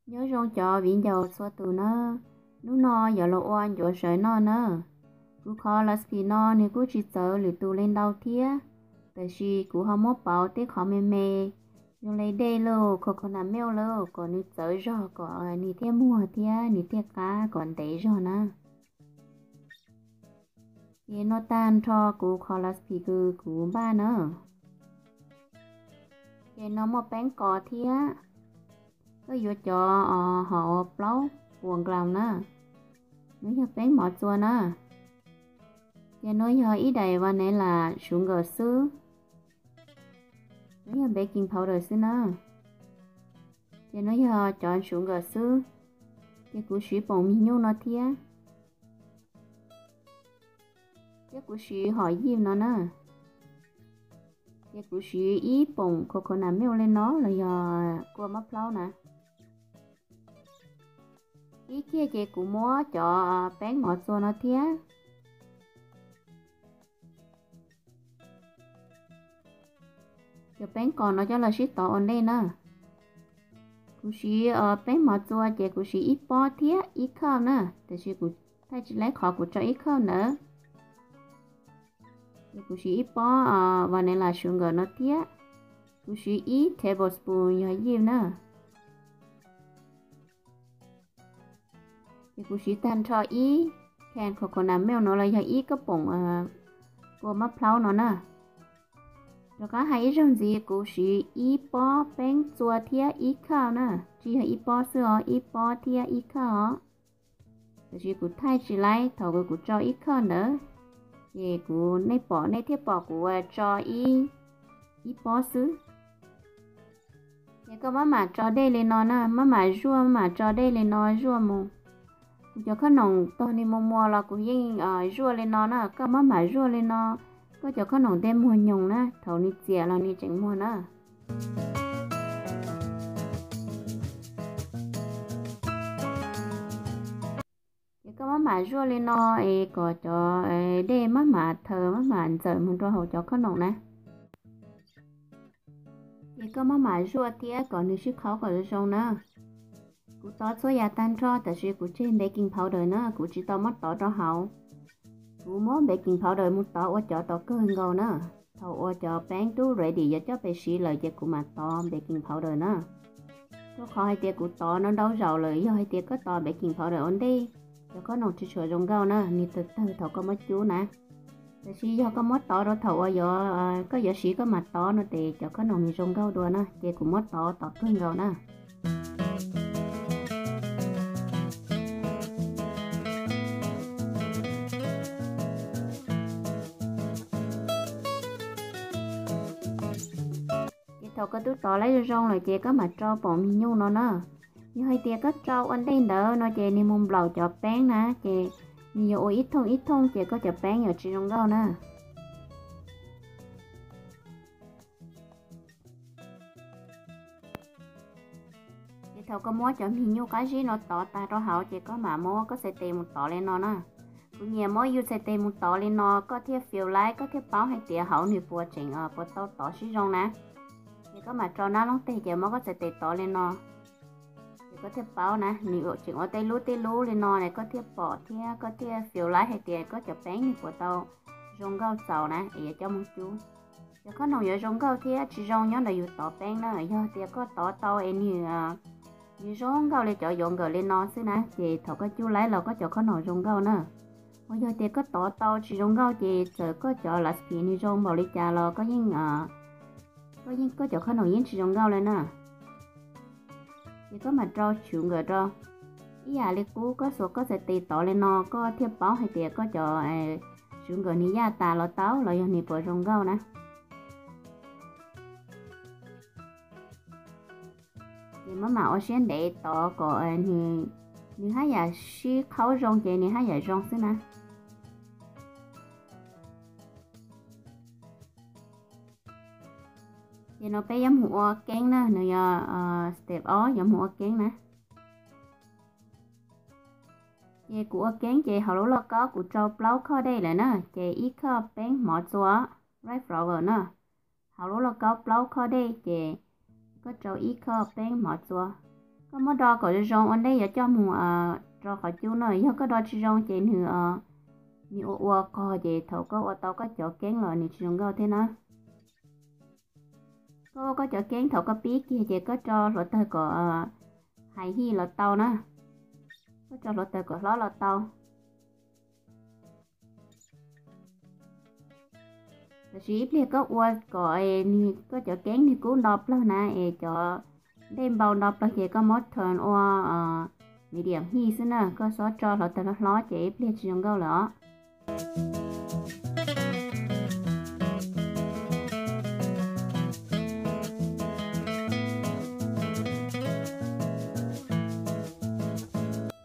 Nyob zoo cov viv ncaus txhua tus na, hnub no yuav los ua ncuav sawv noj na. Kuv qhov recipe no nws kuj tsis txawv lwm tus li ntau thiab, tab sis kuv ho muab pauv tej qhov me me, zoo li dej lauj, coconut milk lauj, kom nws txawv zog kom nws thiaj muag thiab nws thiaj qab kom ntev zog na. Ces no tag nrho kuv qhov recipe kws kuv npaj na. Ces no muaj peeb kos thiab, koj yuav cov hom plaub puas gram na. Nws yog peeb mov txua na. Ces no yog ib daim vanilla sugar xwb. No yog baking powder xwb na. Ces no yog cov sugar xwb. Ces kuv siv poom mis nyuj no thiab. Thiab kuv siv hom yij no na. Ces kuv siv ib poom coconut milk li no los yog kua mab plaub na. Ib kiag ces kuv muab cov peeb mov txua no thiab. Cov peeb kos no coj los sib tov ua ntej na. Kuv siv peeb mov txua ces kuv siv ib pob thiab ib cup na, tab sis kuv thaij tsis laib qhov kuv tso ib cup ntawd. Ces kuv siv ib pob vanilla sugar no thiab. Kuv siv ib tablespoon yog yij na. Ces kuv siv tag nrho ib can coconut milk no los yog ib kab poom kua mab plaub no na. Rov qab hais ib zaug ntxiv, kuv siv ib pob peeb txua thiab ib cup na, tsis yog ib pob xwb os, ib pob thiab ib cup os. Tab sis kuv thaij tsis laib thaum kuv tso ib cup ntawd, ces kuv, nej pom, nej thiaj pom kuv tso ib pob xwb. Ces koj maj mam tso dej li no na, maj mam zuaj, maj mam tso dej li no zuaj mus. Kuv cov khob noom tog nws muag muag los kuv yeej zuaj li no na, koj maj mam zuaj li no, koj cov khob noom tej muag nyoos na, thaum nws txias los nws tseem muag na. Ces koj maj mam zuaj li no es kom cov dej maj mam thaws maj mam ntxawm mus rau hauv cov khob noom na. Ces koj maj mam zuaj thiab kom nws sib qhaub kom zoo zoo na. Kuv tov txhua yam tag nrho tab sis kuv tseg baking powder na, kuv tsis tau muab tov rau hauv. Kuv muab baking powder mus tov ua cov tom kawg nkaus na. Thaum uas cov peeb twb ready yuav coj pem siv lawm ces kuv mam tov baking powder na. Rau qhov hais tias kuv tov no ntau zaus lawm, yog hais tias koj tov baking powder ua ntej, cov khob noom tsis tshua zoo nkauj na, nws tawg tawg thaum koj muab cub na. Tab sis yog koj muab tov rau thaum uas yuav, koj yuav siv koj mam tov no ces cov khob noom nws zoo nkauj dua na, ces kuv muab tov tom kawg nkaus na. Ces thaum koj twb tov laib zoo zoo lawm ces koj mam rau poom mis nyuj no na. Yog hais tias koj rau ua ntej ntawd no ces nws mus nplaum cov peeb na, ces nws yuav ua ib thooj ib thooj ces koj cov peeb yuav tsis zoo nkauj na. Ces thaum koj muab cov mis nyuj qab zib no tov tag rau hauv ces koj mam muab koj txhais tes mus tov li no na. Kuv nyiam muab yus txhais tes mus tov li no, koj thiaj feel laib, koj thiaj paub hais tias hauv nws puas tseem puas tau tov sib zoo na. Ces koj mam rau nab loob teg ces muab koj txhais tes tov li no. Ces koj thiaj paub na, nws tseem ua tej lub tej lub li no ne, koj thiaj pom thiab koj thiaj feel laib hais tias koj cov peeb nws puas tau zoo nkauj txaus na es yuav coj mus cub. Cov khob noom yuav zoo nkauj thiab tsis zoo nyob ntawm yus tov peeb na. Yog tias koj tov tau es nws, nws zoo nkauj li cov yuav nkawm li no xwb na, ces thaum koj cub laib los koj cov khob noom zoo nkauj na. Ho yog tias koj tov tau tsis zoo nkauj ces txawm koj cov laspi nws zoo npaum li cas los koj yeej, koj yeej, koj cov khob noom yeej tsis zoo nkauj li na. Ces koj mam rau tswv nkawm rau. Ib yam li qub koj xuas koj txhais tes tov li no koj thiaj paub hais tias koj cov tswv nkawm nws yaj tas los tau los yog nws puas zoo nkauj na. Ces maj mam ua siab ntev tov kom nws haj yam sib qhaub zoo ces nws haj yam zoo xwb na. Ces no peb yuav mus ua keeb na, nws yog step ob yuav mus ua keeb na. Ces kuv ua keeb ces hauv lub lauj kaub kuv rau plaub khob dej lawm na, ces ib khob peeb hmov txua, rice flour na. Hauv lub lauj kaub plaub khob dej ces koj rau ib khob peeb hmov txua, Koj muab do kom zoo zoo ua ntej yuav coj mus rau qhov cub na. Yog koj do tsis zoo ces nws, nws ua ua qog ces thaum koj ua tau koj cov keeb los nws tsis zoo nkauj thiab na. Koj ua koj cov keeb thaum koj pib kiag ces koj tso hluav taws kom hais hij los tau na. Koj tso hluav taws kom hlob los tau. Tab sis ib pliag koj ua kom koj cov keeb nws kub nto plawg na es cov dej npau nto plawg ces koj muab turn ua medium heat xwb na. Koj txhob tso hluav taws hlob hlob ces ib pliag tsis zoo nkauj lawm os.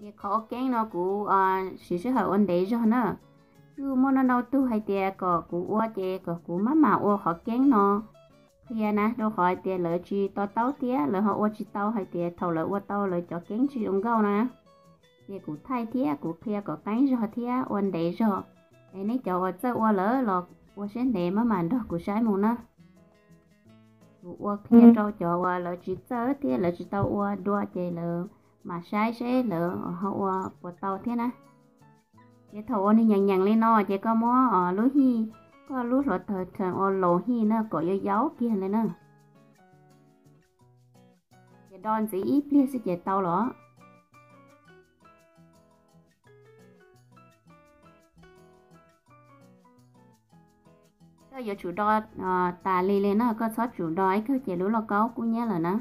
Ces qhov ua keeb no kuv siv sij hawm ua ntev zog na. Kuj muaj ntau ntau tug hais tias kom kuv ua ces kom kuv maj mam ua qhov keeb no qhia na, rau qhov hais tias lawv tsis to taub thiab lawv ho ua tsis tau hais tias thaum lawv ua tau lawv cov keeb tsis zoo nkauj no na. Ces kuv thaij thiab kuv qhia kom qeeb zog thiab ua ntev zog. Es nej cov uas txawj ua lawm los ua siab ntev maj mam nrog kuv saib mus na. Kuv ua qhia rau cov uas lawv tsis txawj thiab lawv tsis tau ua dua ces lawv mam saib seb lawv ho ua puas tau thiab na. Ces thaum uas nws nyeem nyeem li no ces koj muab lub hij, koj lub hluav taws turn ua low heat na kom yau yau kiag li na. Ces do ntxiv ib pliag xwb ces tau los. Koj yuav tsum do tas li li na, koj txhob tsum do ib kawg ces lub lauj kaub kub nyab lawm na.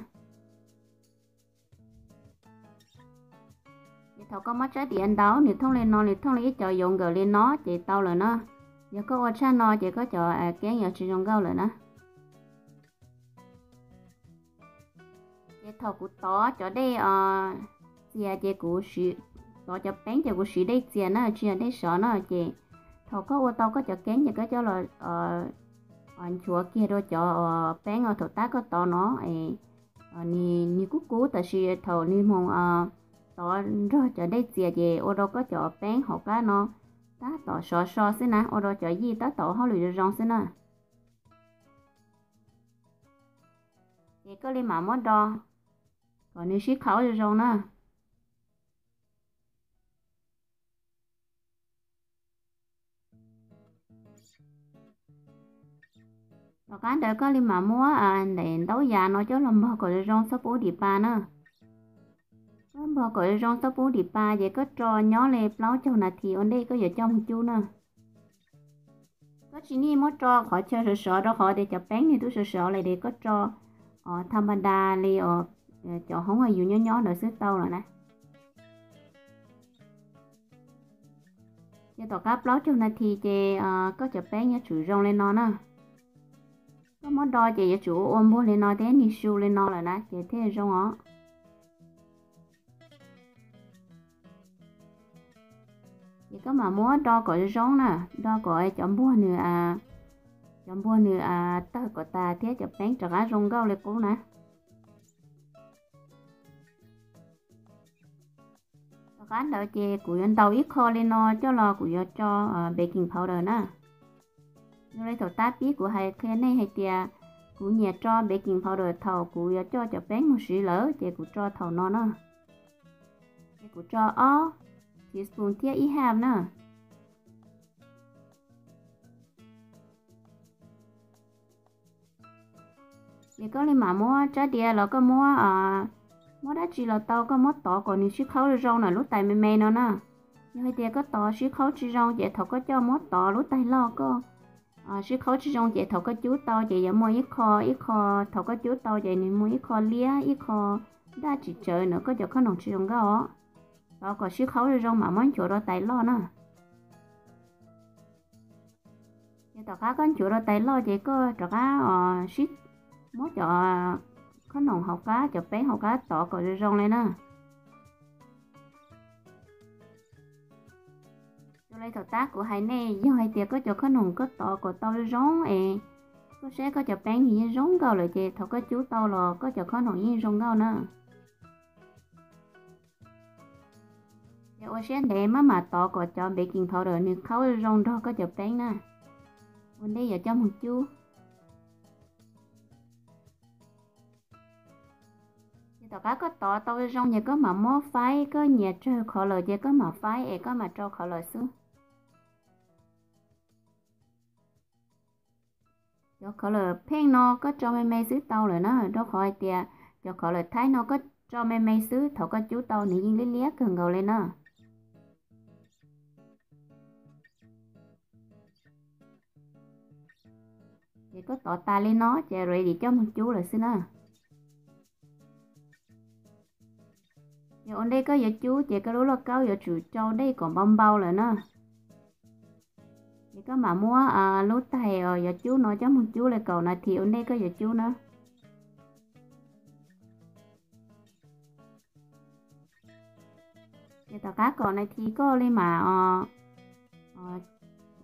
Ces thaum koj muab tsab diav ntaus nws thooj li no, nws thooj li ib co yau nkawm li no ces tau lawm na. Yog koj ua tshaj no ces koj cov keeb yuav tsis zoo nkauj lawm na. Ces thaum kuv tov cov dej txias ces kuv, tov cov peeb ces kuv siv dej txias na, tsis yog dej sov na. Ces thaum koj ua tau koj cov keeb ces koj coj los nchuav kiag rau cov peeb uas thaum tab koj tov no, nws kub kub tab sis thaum nws mus tov nrog cov dej txias ces ua rau koj cov peeb hauv qab no tab tom sov so xwb na, ua rau cov yij tab tom ua hauj lwm zoo zoo xwb na. Ces koj li mam muab do kom nws sib qhaub zoo zoo na. Tom qab ntawd koj li mam muab ntaub yas no coj los npog kom zoo zoo txhob pub dim pa na. Koj npog kom zoo zoo txhob pub dim pa ces koj tso nyob li plaub caug nas this ua ntej koj yuav coj mus cub na. Koj tsis nij muab tso qhov chaw sov sov rau qhov tias cov peeb nws twb sov sov lawm ces koj tso tha npa da li cov hoob yus nyob nyob ntawd xwb tau lawm na. Ces tom qab plaub caug nas this ces koj cov peeb yuav tsum zoo li no na. Koj muab do ces yuav tsum ua ua npuag li no thiab nws su li no lawm na ces thiaj zoo os. Ces koj mam muab do kom zoo zoo na, do kom cov npuag nws, cov npuag nws tawg kom tas thiab cov peeb rov qab zoo nkauj li qub na. Tom qab ntawd ces kuv yuav ntaus ib qho li no coj los kuv yuav tso baking powder na. Yog li thaum tab pib kuv hais qhia nej hais tias kuv nyiam tso baking powder thaum kuv yuav coj cov peeb mus siv lawm ces kuv tso thaum no na. Ces kuv tso ob teaspoon thiab ib half na. Ces koj li mam muab tsab diav los koj muab, muab dab tsi los tau, koj muab tov kom nws sib qhaub zoo zoo na lub tais me me no na. Yog hais tias koj tov sib qhaub tsis zoo ces thaum koj coj muab tov lub tais loj koj sib qhaub tsis zoo ces thaum koj cub tau ces yuav muaj ib qho, ib qho, thaum koj cub tau ces nws muaj ib qho liab ib qho daj tsis tsawv na, koj cov khob noom tsis zoo nkauj os. Tov kom sib qhaub zoo zoo mam muab nchuav rau tais loj na. Ces tom qab koj nchuav rau tais loj ces koj rov qab sib, muab cov khob noom hauv qab, cov peeb hauv qab tov kom zoo zoo li na. Yog li thaum tab kuv hais nej, yog hais tias koj cov khob noom koj tov kom tau zoo zoo es koj saib koj cov peeb nws yeej zoo nkauj lawm ces thaum koj cub tau los koj cov khob noom yeej zoo nkauj na. Ces ua siab ntev maj mam tov kom cov baking powder nws qhaub zoo nrog koj cov peeb na, ua ntej yuav coj mus cub. Ces Tom qab koj tov tau zoo ces koj mam muab faib, koj nyias tsawg qhov lawm ces koj mam faib es koj mam rau qhov lawm xwb. Cov qhov lawm pheej no koj tso me me xwb tau lawm na, rau qhov hais tias cov qhov lawm thaib no koj tso me me xwb, thaum koj cub tau nws yeej liab liab kawg nkaus li na. Ces koj tov tas li no ces ready coj mus cub lawm xwb na. Ces ua ntej koj yuav cub ces koj lub lauj kaub yuav tsum tsau dej kom npau npau lawm na. Ces koj mam muab lub tais uas yuav cub no coj mus cub li kaum nas this ua ntej koj yuav cub na. Ces tom qab kaum nas this koj li mam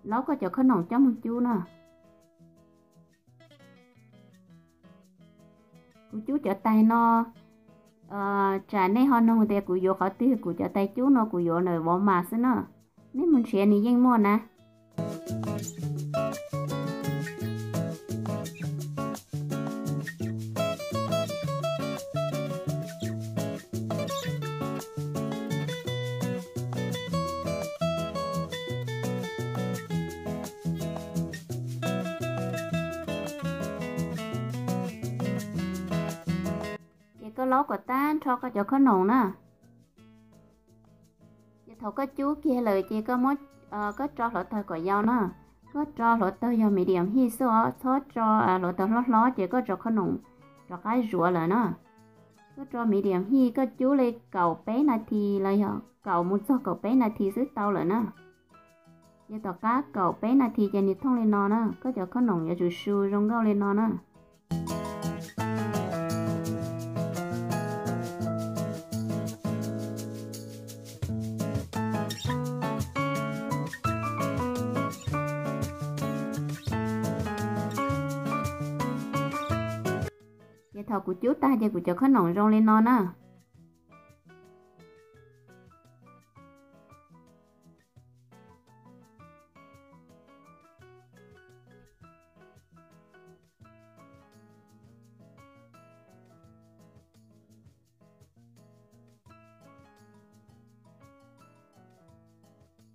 laub koj cov khob noom coj mus cub na. Kuv cub cov tais no, tsam nej ho nug tias kuv yuav qhov twg, kuv cov tais cub no kuv yuav ntawm Walmart xwb na. Nej mus nrhiav nws yeej muaj na. Ces koj laub kom tag nrho koj cov khob noom na. Ces thaum koj cub kiag lawm ces koj muab, koj tso hluav taws kom yau na. Koj tso hluav taws yog medium heat xwb os, txhob tso hluav taws hlob hlob ces koj cov khob noom rov qab zuav lawm na. Koj tso medium heat koj cub li kaum peb nas this los yog kaum mus txog kaum peb nas this xwb tau lawm na. Ces tom qab kaum peb nas this ces nws thooj li no na, koj cov khob noom yuav tsum su zoo nkauj li no na. Ces thaum kuv cub tag ces kuv cov khob noom zoo li no na.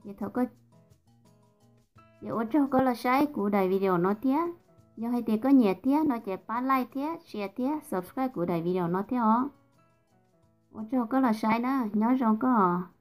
Ces ua tsaug koj los saib kuv daim video no thiab. Yog hais tias koj nyiam thiab no ces pab like thiab share thiab subscribe kuv daim video no thiab os. Ua tsaug koj los saib na, nyob zoo koj.